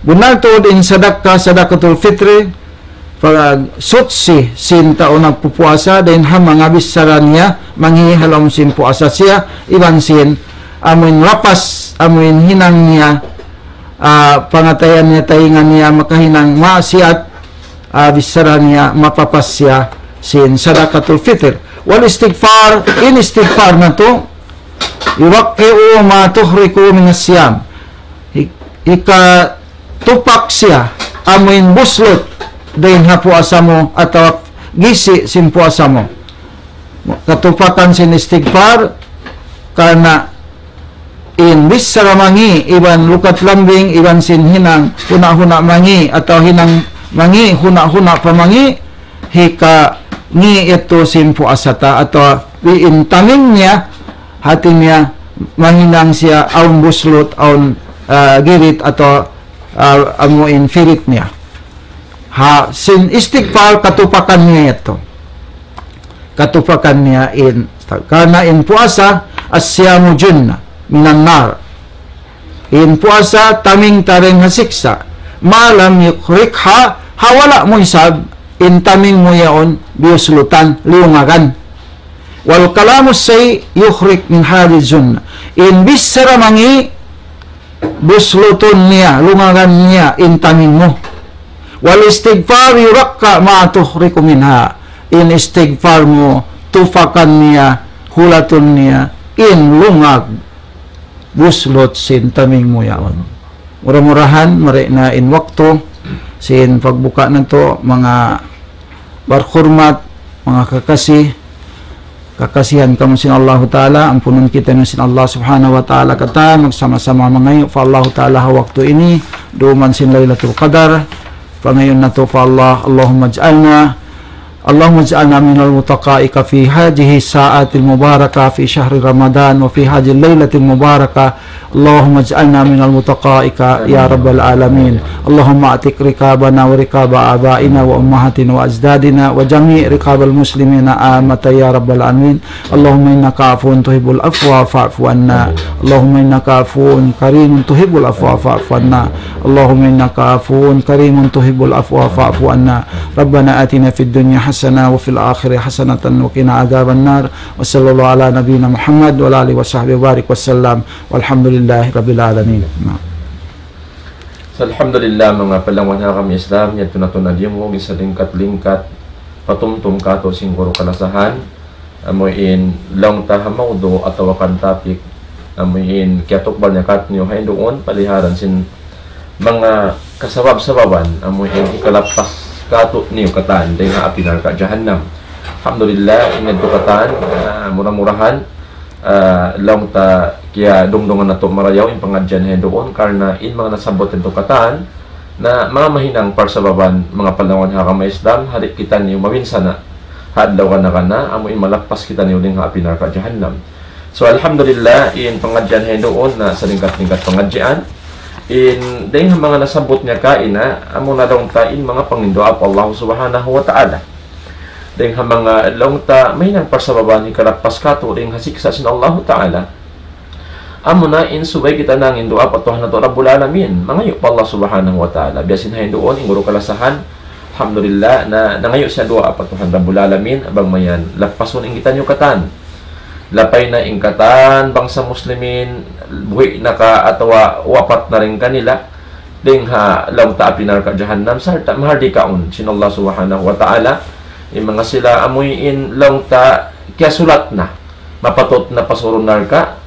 Bunnal tuud in sadakka, sadakatul fitri, pagsuchi sin tau nagpupuasa, dayn ha manga bichara niya, mangi' ha lawm sin puasa siya, iban sin amuin lapas, amuin hinang niya, ah, pangatayan niya, taynga niya, makahinang maksiat, ah, bichara niya, mapapas siya sin sadakatul fitr. Wal istighfar, in istighfar natu', يوقع ما تحرق من الصيام. Hi-, hikatupak siya, amuin buslut, dayn ha puasa mu, atawa gisi' sin puasa mu. Katupakan sin istighfar, karna' in bichara mangi', iban lukat lambing, iban sin hinang huna'-huna' mangi', atawa hinang mangi', huna'-huna' pa mangi', hika-, ngi' yadtu sin puasa ta, atawa in taming niya, hati niya, mahinang siya awn buslut, awn, ah, girit, atawa, ah, amu in pirit niya. Ha, sin istighfar katupakan niya yadtu. Katupakan niya in, karna' in puasa, الصيام جنة من النار. In puasa taming ta dayn ha siksa'. ما لم يهرقها, ha wala' mu isab in taming mu yaun biyuslutan, lungagan. والكلام السيء يهرق من هذه الجنة. In bichara mangi', buslutun niya, lungagan niya in taming mu. والاستغفار يرق ما تهرق منها. In istighfar mu, tupakan niya, hulatun niya in lungag, buslut sin taming mu yaun. Mura-murahan, mari na in waktu sin pagbuka natu', manga barhurmat, manga kakasi, kakasihan kamu sin Allahu Ta'ala, ampunun kitaniyu sin Allah Subhanahu wa Ta'ala katan, magsama-sama mangayu' pa Allahu Ta'ala ha waktu ini, dūm man sin Laylatul Qadar, pangayuun natu' pa Allah, اللهم اجعلنا اللهم اجعلنا من المتقائك في هذه الساعات المباركة في شهر رمضان وفي هذه الليلة المباركة. اللهم اجعلنا من المتقائك يا رب العالمين. اللهم اعتق رقابنا ورقاب آبائنا وأمهاتنا وأجدادنا وجميع رقاب المسلمين عامة يا رب العالمين. اللهم إنك عفو تحب العفو فاعف عنا. اللهم إنك عفو كريم تحب العفو فاعف عنا. اللهم إنك عفو كريم تحب العفو فاعف عنا. ربنا آتنا في الدنيا حسنة وفي الآخرة حسنة وقنا عذاب النار. وصلى الله على نبينا محمد وعلى آله وصحبه وبارك وسلم. والحمد لله رب العالمين. Naam. So, alhamdulillah, manga palanguwan ha agama Islam, yadtu na tuud in diyungug, isa lingkat-lingkat, patumtum kātu' sin guru kalasahan, amu in laung ta ha mawdu' atawa kan topic, amu in kiyatukbal niya kātu'niyu ha duun, paliharan sin manga kasabab-sababan, amu in hikalappas kātu'niyu katan dayn ha api narka' jahannam. Alhamdulillah, in yadtu katan, ah, mura-murahan, ah, laung ta kiyadungdungan natu' marayaw in pangadjian ha duun, karna' in manga nasabbut yadtu katan, na manga mahinang parsababan, manga palanguwan ha agama Islam, di' kitaniyu mabinsana' ha adlaw kana-kana, amu in malappas kitaniyu dayn ha api narka' jahannam. So, alhamdulillah, in pangadjian ha duun na salingkat-lingkat pangadjian. In, dayn ha manga nasabbut niya kaina, amu na laung ta in manga panginduwaa pa Allah Subhanahu wa Ta'ala. Dayn ha manga laung ta, mahinang parsababan hikalappas kātu' dayn ha siksa' sin Allah Ta'ala. Amu na in subay kita nangayu' duwaa pa Tuhan natu' Rabbul Alamin. Mangayu' pa Allah Subhanahu wa Ta'ala. Biya' sin ha duun, in guru kalasahan, alhamdulillah, na nangayu' siya duwaa pa Tuhan Rabbul Alamin, bang mayan lappasun in kitaniyu katan. Lapay na in katan bangsa Muslimin, buhi' na ka atawa wapat na dayn kanila, dayn ha laung ta api narka' jahannam, sarta' mahardikaun sin Allah Subhanahu wa Ta'ala, in manga sila amuin laung ta kiyasulat na, mapatut na pa surun narka',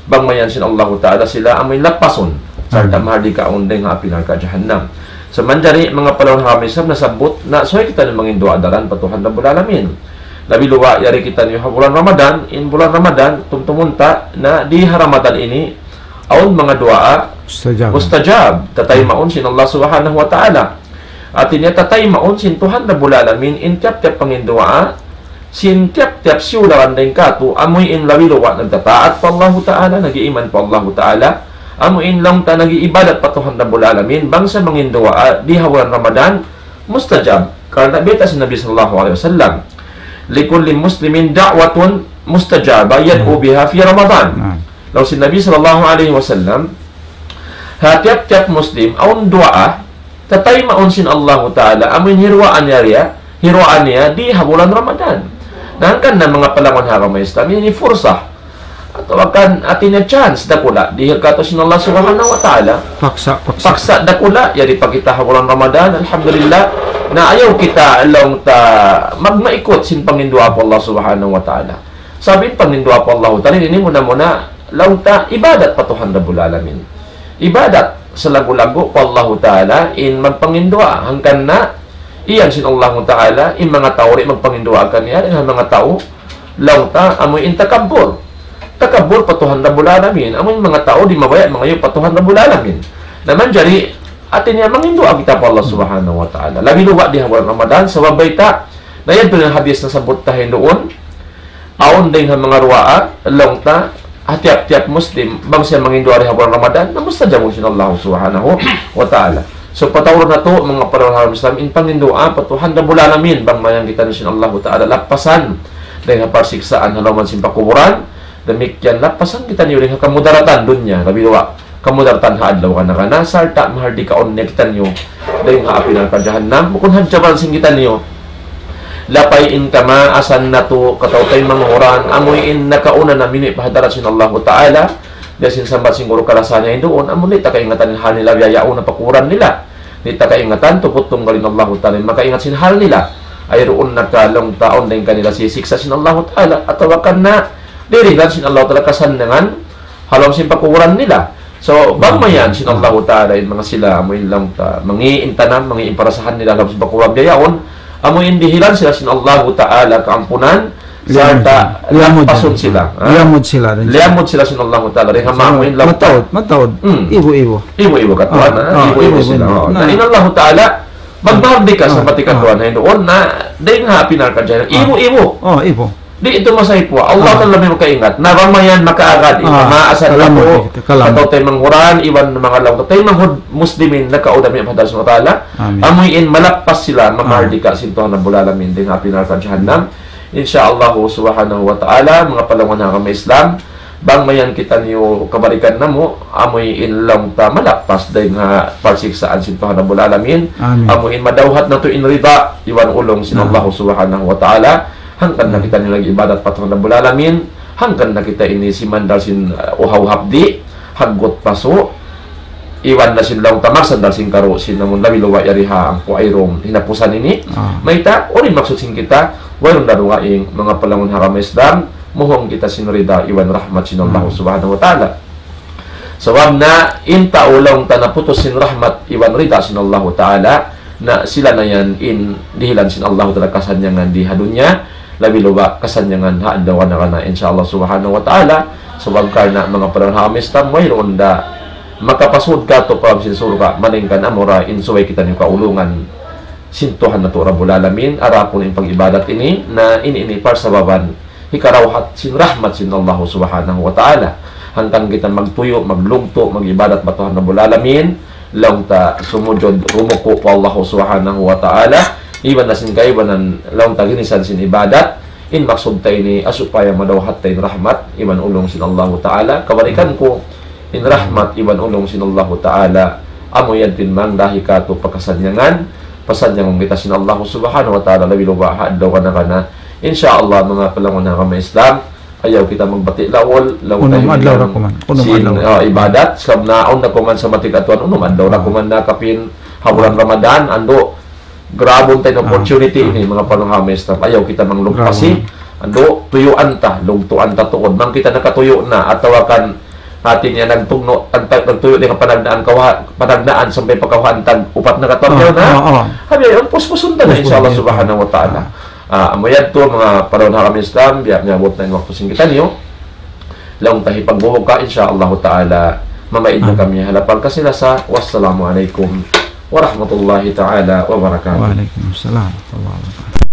bang mayan sin Allahu Ta'ala sila amuin lappasun, sarta' mahardikaun dayn ha api narka' jahannam. So, manjari manga palanguwan ha agama Islam nasabbut, na subay kitaniyu mangayu' duwaa daran pa Tuhan Rabbul Alamin. Labi luba' yari kitaniyu ha bulan Ramadan, in bulan Ramadan, tumtumun ta, na di ha Ramadan ini, awn manga duwaa mustajab. Mustajab, tataymaun sin Allah Subhanahu wa Ta'ala. Hati niya tataymaun sin Tuhan Rabbul Alamin, in tiyap-tiyap pangayu' duwaa, sin tiyap-tiyap siyularan dayn kātu', amuin labi luba' nagtataat pa Allahu Ta'ala, nag-iiman pa Allahu Ta'ala, amuin laung ta nag-iibadat pa Tuhan Rabbul Alamin, bang sa mangayu' duwaa, di ha bulan Ramadan, mustajab. Karna' bayta' sin Nabi sallallahu alayhi wasallam, لكل مسلم دعوة مستجابة يدعو بها في رمضان. Naam. Laung sin Nabi sallallahu alayhi wasallam, ha tiyap-tiyap Muslim, awn duwaa, tataymaun sin Allahu Ta'ala, amuin hiruwaan niya, hiruwaan niya, di ha bulan Ramadan. Na hangkan na manga palanguwan ha agama Islam, ini fursa. Atawa kan, hati niya chance dakula', dihil kātu' sin Allah Subhanahu wa Ta'ala. Paksa, paksa. Paksa dakula', yari pa kita ha bulan Ramadan, alhamdulillah. Na ayaw kita laung ta magmaikut sin pangayu' duwaa pa Allah Subhanahu wa Ta'ala. Sabab in pangayu' duwaa pa Allahu Ta'ala, ini muna-muna laung ta ibadat pa Tuhan Rabbul Alamin. Ibadat salagu-lagu pa Allahu Ta'ala in magpangayu' duwaa. Hangkan na iyan sin Allahu Ta'ala, in manga tau di' magpangayu' duwaa kaniya, in manga tau laung ta amuin takabbur. Takabbur pa Tuhan Rabbul Alamin. Amuin manga tau di' mabaya' mangayu' pa Tuhan Rabbul Alamin. Na manjari, hati niya mangayu' duwaa kita pa Allah Subhanahu wa Ta'ala. Labi luba' di ha bulan Ramadan, sabab bayta', Na yan tuud in hadith nasabbut ta hinduun. Awn dayng ha manga duwaa, laung ta, ha tiyap-tiyap Muslim, bang siya manginduwaa di ha bulan Ramadan, na mustajabun sin Allah Subhanahu wa Ta'ala. So, pataurun natu', manga palangga' ha Islam, in panginduwaa pa Tuhan Rabbul Alamin, bang mayan kitaniyu sin Allah Ta'ala lappasan dayng ha parsiksaan ha lawm sin pakuburan, damikkiyan lappasan kitaniyu dayng ha kamudaratan dunya, labi awla kamudaratan ha adlaw kana-kana, sarta' mahardikaun niya kitaniyu dayng ha api narka' jahannam, bukun hadja bang sin kitaniyu lapay in kamaasan natu' kataw-taymanghuran, amu in nakauna na miyari pa hadarat sin Allahu Ta'ala, dayn sin sambat sin guru kalasa niya hinduun, amu di' ta kaingatan in hal nila bihaun na pakuburan nila. Di' ta kaingatan, tuput tunggal in Allahu Ta'ala in makaingat sin hal nila. Ay duun na ka laung ta awn dayng kanila sisiksa' sin Allahu Ta'ala, atawa kan na dirihilan sin Allahu Ta'ala kasannyangan ha lawm sin pakuburan nila. So, bang mayan sin Allahu Ta'ala in manga sila, amu in laung ta, mangi' in tanam, mangi' in parasahan nila ha lawm sin pakuburan biya' yaun, amu in dihilan sila sin Allahu Ta'ala kaampunan, sarta' lappasun sila. Ha? Liyamud sila dayn sin Allahu Ta'ala. Dayn ha amu in laung ta, mataud, mataud. Hmm. Ibu-ibu. Ibu-ibu katuan, ha? Ibu-ibu sila. Na in Allahu Ta'ala, magbahag di ka sa pati katuan, ha, hinduun na, dayn ha api narka' jahannam. Ibu-ibu. Di' itu masaypu. Allah Ta'ala in makaingat. Na bang mayan makaagad in kamaasan natu', kataw-taymanghuran, iban manga laung ta taymanghud Muslimin nakauna miyari pa hadarat sin Allahu Ta'ala. Amu in malappas sila, mamahardika sin Tuhan Rabbul Alamin dayn ha api narka' jahannam. Insya Allah Subhanahu wa Ta'ala, manga palangga' ha agama Islam, bang mayan kitaniyu kabalikan namu', amu in laung ta malappas dayn ha parsiksaan sin Tuhan Rabbul Alamin. Amu in madawhat natu' in rida iban ulung sin Allah Subhanahu wa Ta'ala. Hangkan na kitaniyu nag-ibadat pa Tuhan Rabbul Alamin. Hangkan na kita ini simandal sin, uh, uhaw hapdi', haggut pasu', iban na sin laung ta magsandal sin karu' sin amun labi luwa yari ha angku' ayrum hinapusan ini. Mayta', unu in maksud sin kita, wayruun da dugaing, manga palangga' ha agama Islam, muhung kita sin rida iban rahmat sin Allah Subhanahu wa Ta'ala. Sabab na in tau laung ta naputus sin rahmat iban rida sin Allahu Ta'ala, na sila na yan in dihilan sin Allahu Ta'ala kasannyangan di ha dunya, labi luwa kasannyangan ha adlaw kana-kana, insya Allah Subhanahu wa Ta'ala. Sabab karna' manga palangga' ha agama Islam, wayruun da makapasud katu' pa lawm sin surga', malaingkan amura in subay kitaniyu kaulungan sin Tuhan natu' Rabbul Alamin, adapun in pag-ibadat ini, na ini, ini parsababan hikarawhat sin rahmat sin Allah Subhanahu wa Ta'ala. Hangkan kita magtuyu', maglugtu', mag-ibadat pa Tuhan Rabbul Alamin, laung ta sumujud, rumuku' pa Allah Subhanahu wa Ta'ala, iban na sin kaibanan, laung ta ginisan sin ibadat, in maksud ta ini, ha supaya madawhat ta in rahmat, iban ulung sin Allah Ta'ala, kabalikan ku, in rahmat iban ulung sin Allah Ta'ala, amu yan in mangdahi katu' pa kasannyangan, pasannyangun kita sin Allah Subhanahu wa Ta'ala, labi luwa ha adlaw kana-kana. Insya Allah, manga palangga' ha agama Islam, ayaw kita magbati' laul, laung ta unum adlaw ra kuman, unum sin, adlaw ra, ah, ibadat, sabab na awn na kuman sa mati katuan, unum adlaw ra kuman na kapin ha bulan Ramadan, andu', grabun ta in opportunity ini, manga palangga' ha agama Islam. Ayaw kita manglumpasi. Andu', tuyuan ta, lugtuan ta tuud. Bang kita nakatuyu' na, atawa kan hati niya nagtugnu', nagtuyu' di' ka panagnaan, kawa-, panagnaan sampay pa kawhaan tag upat na katuan na. Abi, puspusun ta na, insya Allah Subhanahu wa Ta'ala. Ah, amu yadtu, manga palangga' ha agama Islam, biya' miyabut na in waktu sin kitaniyu. Laung ta hipagbubuka, insya Allah Ta'ala. Mamaid na kami ha lapal kasi-lasa. Wassalamu alaikum warahmatullahi ta'ala wabarakatuh. Wa alaikum salam warahmatullahi wabarakatuh.